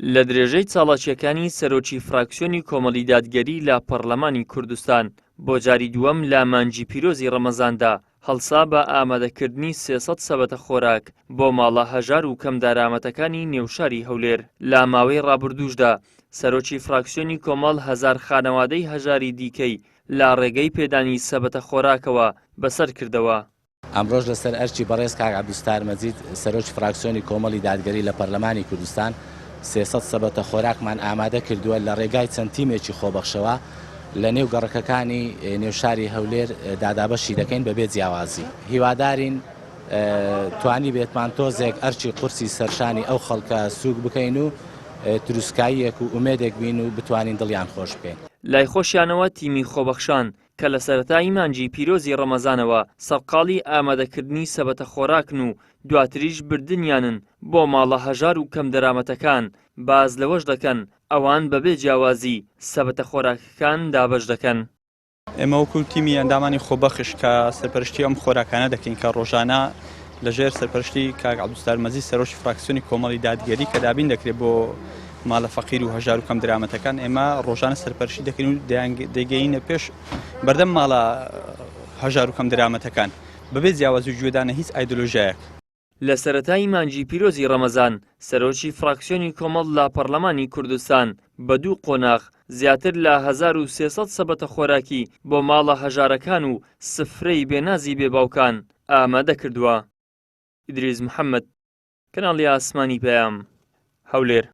لە درێژەی چاڵاکییەکانی سەرۆکی فراکسیۆنی کۆمەڵی دادگەری لە پەڕلەمانی کوردستان بۆ جاری دووەم لە مانگی پیرۆزی ڕەمەزاندا هەڵسا بە ئامادەکردنی 300 سەبەتە خۆراک بۆ ماڵە هەژار و کەمدارامەتەکانی نێو شاری هەولێر. لە ماوەی ڕابردووشدا سەرۆکی فراکسیۆنی کۆمەڵ هەزار خانەوادەی هەژاری دیکەی لە ڕێگەی پێدانی سەبەتە خۆراکەوە بەسەر کردەوە. ئەمڕۆش لەسەر ئەرکی بەڕێز کاک عەبدولستار مەجید سەرۆکی فراکسیۆنی کۆمەڵی دادگەری لە پەرلەمانی کوردستان 300 سەبەتە خۆراکمان ئامادە کردووە لە ڕێگای چەند تیمێکی خۆبەخشەوە لە نێو گەڕەکەکانی نێو شاری هەولێر دادابەشی دەکەین بەبێ جیاوازی. هیوادارین توانیبێتمان تۆزێک ئەرکی قورسی سەرشانی ئەو خەڵکە سووک بکەین و تروسکاییەک و ئومێدێک بین و بتوانین دڵیان خۆش بکەین. لای خۆشیانەوە تیمی خۆبەخشان کە لە سەرەتای مانگی پیرۆزی ڕەمەزانەوە سەرقاڵی ئامادەکردنی سەبەتە خۆراکن و دواتریش بردنیانن بۆ ماڵە هەژار و کەمدەرامەتەکان، باس لەوەش دەکەن ئەوان بەبێ جیاوازی سەبەتە خۆراکەکان دابەش دەکەن. ئێمە وەکو تیمی ئەندامانی خۆبەخش کە سەرپەرشتی ئەم خۆراکانە دەکەین کە ڕۆژانە لەژێر سەرپەرشتی کاک عەبدولستار مەجید سەرۆکی فراکسیۆنی کۆمەڵی دادگەری کە دابین دەکرێت بۆ ماڵە فەقیر و هەژار و کەم درامەتەکان ئێمە ڕۆژانە سەرپەرشتی دەکەین و دەیگەینە پێش بەردەم ماڵە هەژار و کەم درامەتەکان بەبێ جیاوازی و گوێدانە هیچ ئایدۆلۆژیایەک. لە سەرەتای مانگی پیرۆزی ڕەمەزان، سەرۆکی فراکسیۆنی کۆمەڵ لە پەڕلەمانی کوردستان بە دوو قۆناغ زیاتر لە 1300 سەبەتە خۆراکی بۆ ماڵە هەژارەکان و سفرەی بێنازی بێ باوکان ئامادە کردووە. ئیدریس محەمەد، کەناڵی ئاسمانی پەیام، هەولێر.